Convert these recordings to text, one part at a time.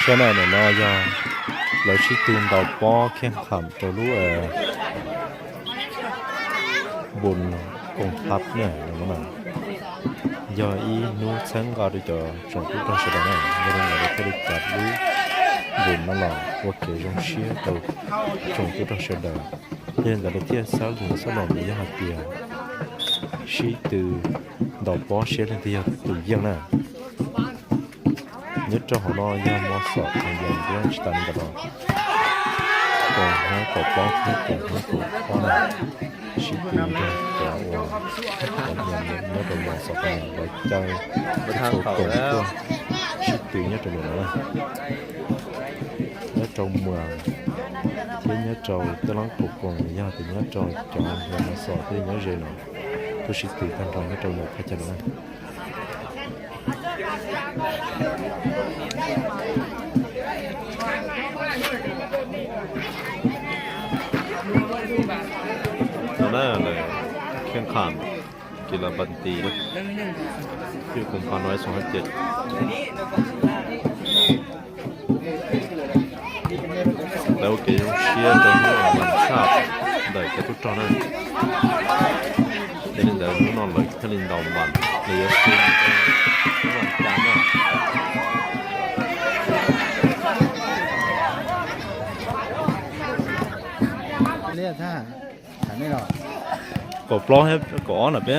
Sab na, ntawm no yog lawv sib tw ntaus pob kheej qham rau lub Npus Koom Phab na. Yog ib hnub txheeb nqa rau cov tsoom tub rog sawv daws na, yog li ntawd lawv thiaj li cav lub npus no los ua kev zoo siab rau tsoom tub rog sawv daws. Yog li ntawd lawv thiaj xab lus xab los ntawd yog hais tias sib tw ntaus pob seb leej twg yog tus yeej na. Nyob rau hauv no yog Mos Xom Koom Yas thiab tsis tas li ntawd los Koom Hmoob kaum plaub thiab Koom Hmoob kaum ob na, sib tw nrog cov uas cov niam nyob rau Mos Xom Koom Yas lawv caw txhua koom tuaj sib tw nyob rau ntawm no na. Nyob rau Muas thiab nyob rau Teb Lab Koom Koom yog tias nyob rau cov uas Mos Xom thiab nyob ze no tuaj sib tw tag nrho nyob rau ntawm thaj chaw no na. No na, lawv kheej qham kis las npas nti na, yog koom pas no xoom hab ces lawv ua kev zoo siab rau hnub vas tshaj ntawm cov tub rog na. Yog li ntawd hnub no lawv thiaj li ntaus npas, lawv yuav xu hnub vas cas na. Kaum plaub thiab kaum ob na peb.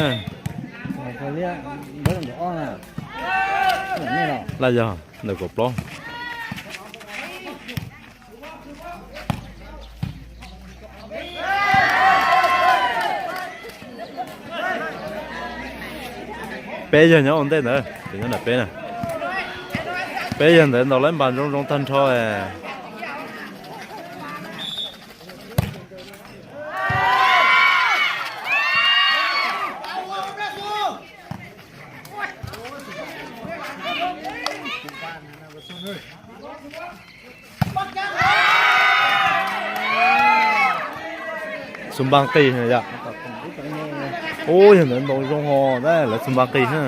Laj yog ntawm kaum plaub. Peb yog nyob ua ntej ntawd, ces nyob ntawm peb na. Peb yog ntawd ntaus lawv npas zoo zoo tag nrho. Xu npaj qis yom. Ub, yog ntawd ntaus zoo hos, lawv xu npaj qis na.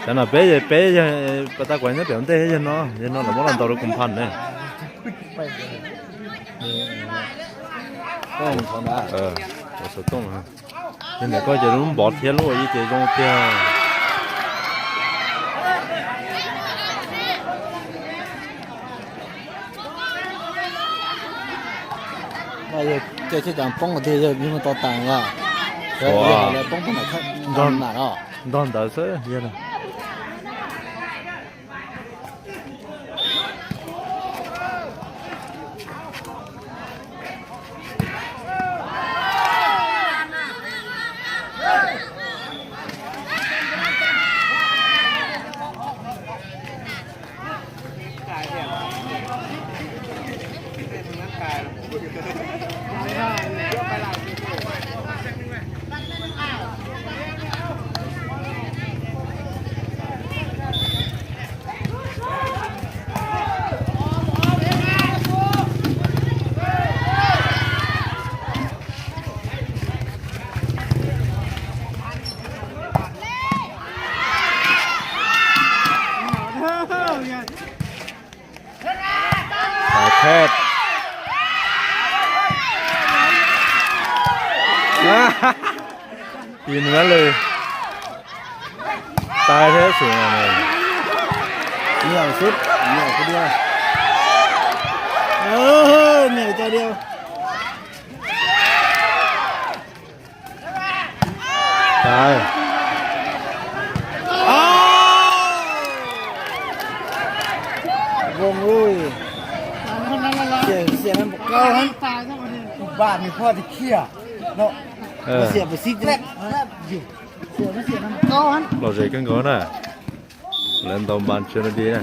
Cov no peb, peb yog pas tas kuv nyob pem ua ntej, yog no, yog no lawv muab los ntaus rau koom phas ne. Xov tooj. Yog ntawm koj ces lub npov thiab lub ua ib ces zoo tiag. Caij tsheb cav poob tiag, yog mus tau tas os. Ua, poob poob nram, nrog ntawd xwb yog. Ib nws lwj, tais thiab xwm no. Niam xwb, niam xwb diau. Niam cov diau. Tais. Voo lwj. Xiam xiam no mus kaub heev. Kuv npaj nws qhov tiag khiav no. Xiam mus xib dleb. Xiam xiam no mus kaub heev. Lom zem kawg nkaus na. Lawv ntaus npas tsis li na.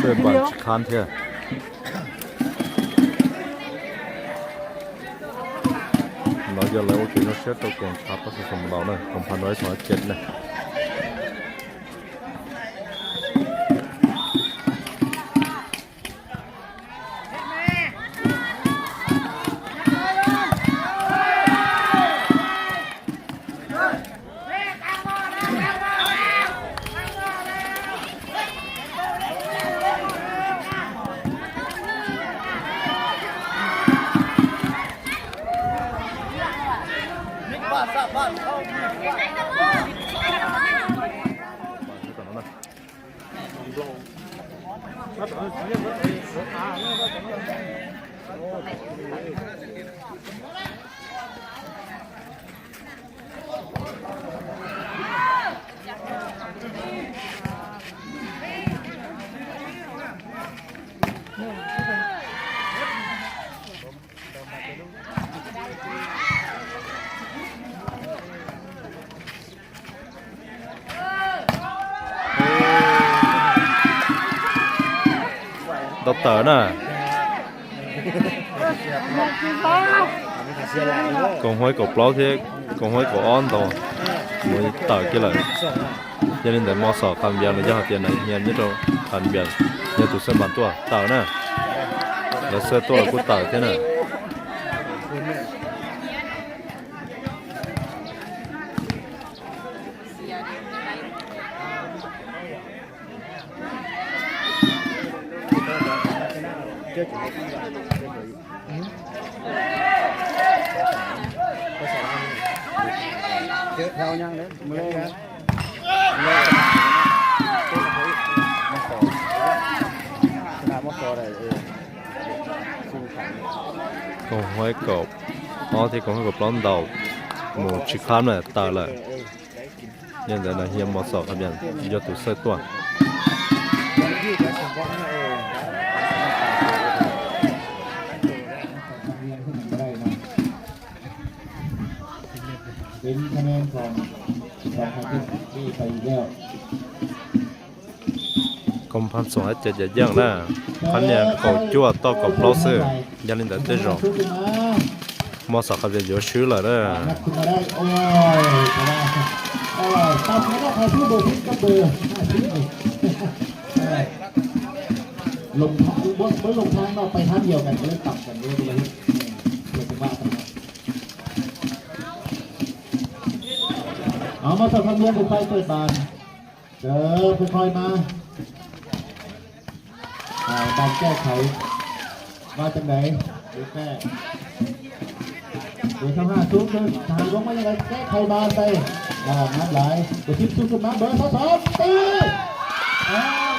Xwb npas tsis khab thiab. No yog lawv ua kev zoo siab rau koom tshav pab xov xom ntaus na, koom phas no ib xom hab ces na. Tau tawm na. Koom Huaib kaum plaub thiab Koom Huaib kaum ob ntaus mus tawm kiag lawm. Yog li ntawd Mos Xom Qhas Npias no yog hais tias nws hiam nyob rau Qhas Npias, yog tus xab mas tuaj tawm na. Lawv xab tuaj los kuj tawm thiab na. Koom Huaib kaum ob thiab Koom Huaib kaum plaub ntaus mus tsis khab na, tawm lawm. Yog ntawd no hiam Mos Xom Qhas Npias yog tus xab tuaj. Koom Phas Xoom hais tias cov yeej na, qhab nias kaum cuaj toj kaum plaub xwb. Yog li ntawd tej zaum Mos Xom Qhas Npias yuav swb lawm na. Lùng thắng, mới lùng thắng nó bay thắng nhiều cảnh với tổng cảnh với Việt Nam. Đó, Mos Xom Qhas Npias được quay về bàn. Cớ phải coi mà. À, bàn kê khẩu. Ba chân đẩy. Được kê. Được thắng hai xuống chứ. Thắng đúng với cái khe bàn tay. À, ngắm lại. Được tiếp xúc với má bớ sáu sáu. Tư. À.